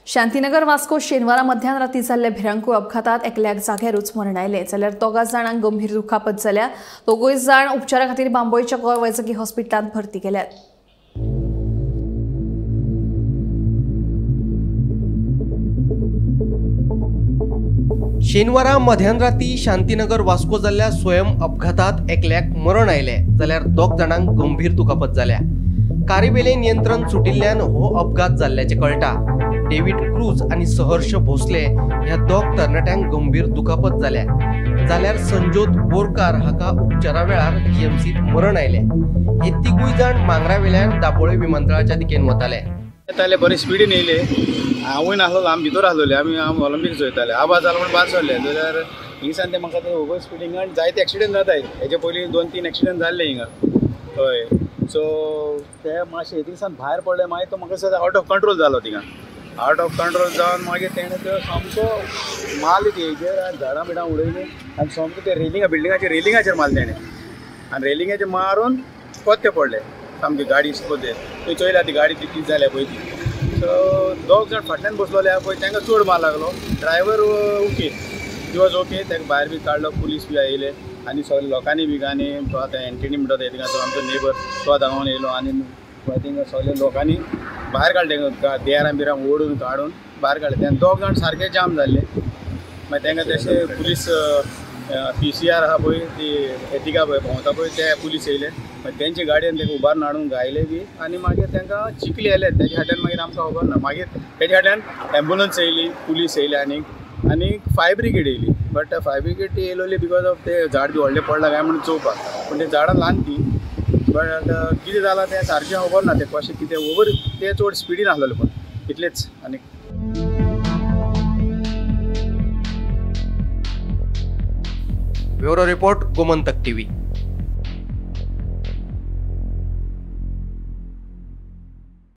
शांतीनगर वास्को शेनवारा मध्यान राती जाल्ल्या भिरांकूळ अपघातात एकल्याक जाग्यारूच मरण आयलें, जाल्यार 2 जाणांक गंभीर दुखापत जाल्या। 2 जाण उपचारा खातीर बांबोळच्या गोंय वैजकी हॉस्पिटलांत भरती केल्यात। शेनवारा मध्यान राती शांतीनगर वास्को जाल्ल्या स्वयं अपघातात एकल्याक मरण आयलें, जाल्यार 2 जाणांक गंभीर दुखापत जाल्या। कारीवेले नियंत्रण सुटिल्ल्यान हो अपघात जाल्ल्याचें कळटा। डेव्हिड क्रूज आनी सहर्ष भोसले ह्या 2 तरणाट्यांक गंभीर दुखापत जाल्या, जाल्यार संजोत बोरकार हाका उपचारा वेळार जीएमसीत मरण आयलें। हे 3 जाण मांगरावेल्यान दाबोळे विमानतळाच्या दिकेन वताले। येताले बरे स्पिडीन येयले, हांवूय नासलो, आमी भितर आसलोले, आमी ऑलिम्पिक्स चोयताले। आवाज जालो म्हण भायर सरले, जाल्यार हिंगसान ते म्हाका ते ओवर स्पिडींग जायते एक्सिडंट जाताय। हेजे पयलीं 2-3 एक्सिडंट जाल्ले हिंगा। हय, सो ते मातशे थिंगसान भायर पडले, मागीर तो म्हाका दिसता आवट ऑफ कंट्रोल जालो। थिंगा आवट ऑफ कंट्रोल जावन मागीर तेणें त्यो सामको मारले ती हेजेर आनी झाडां बिडां उडयलीं आनी सामको ते रेलिंगा बिल्डिंगाचेर रेलिंगाचेर मारले तेणें आनी रेलिंगाचेर मारून कोत्ते पडले सामकी गाडी कोत्ते। थंय चोयल्या ती गाडी ती कितें जाल्या पळय ती। सो 2 जाण फाटल्यान बसलोले आहा पळय, तांकां चड मार लागलो। Driver okay, he was okay, ताका भायर बी काडलो, पुलीस बी आयले आनी सगळे लोकांनी बी आनी तो आतां एंटनी म्हणटा तो थिंगा आमचो नेबर तो धांवन येयलो आनी थिंगा सगळे लोकांनी भायर काडले, देरां बिरां ओडून काडून भायर काडले। तेन्ना 2 जाण सारके जाम जाल्ले। मागीर तांकां तशें पुलीस PCR आहा पळय ती एथिका पळय भोंवता पळय ते पुलीस येयले, मागीर तेंचे गाडयेन तांकां उबारून हाडून घायले बी आनी मागीर तांकां चिखली आयले। तेज्या फाटल्यान मागीर आमकां खबर ना, मागीर तेज्या फाटल्यान एम्बुलन्स येयली, पुलीस येयली आनी आनी फायर ब्रिगेड येयली। बट फायर ब्रिगेड ती येयलोली because of ते झाड बी व्हडलें पडलां काय म्हणून चोवपाक, पूण ते झाडां ल्हान ती। बट कितें जालां तें सारकें खबर ना, तें कशें कितें ओवर ते चड स्पिडीन आसलेले, पूण इतलेंच। आनी ब्युरो रिपोर्ट, गोमंतक टीव्ही।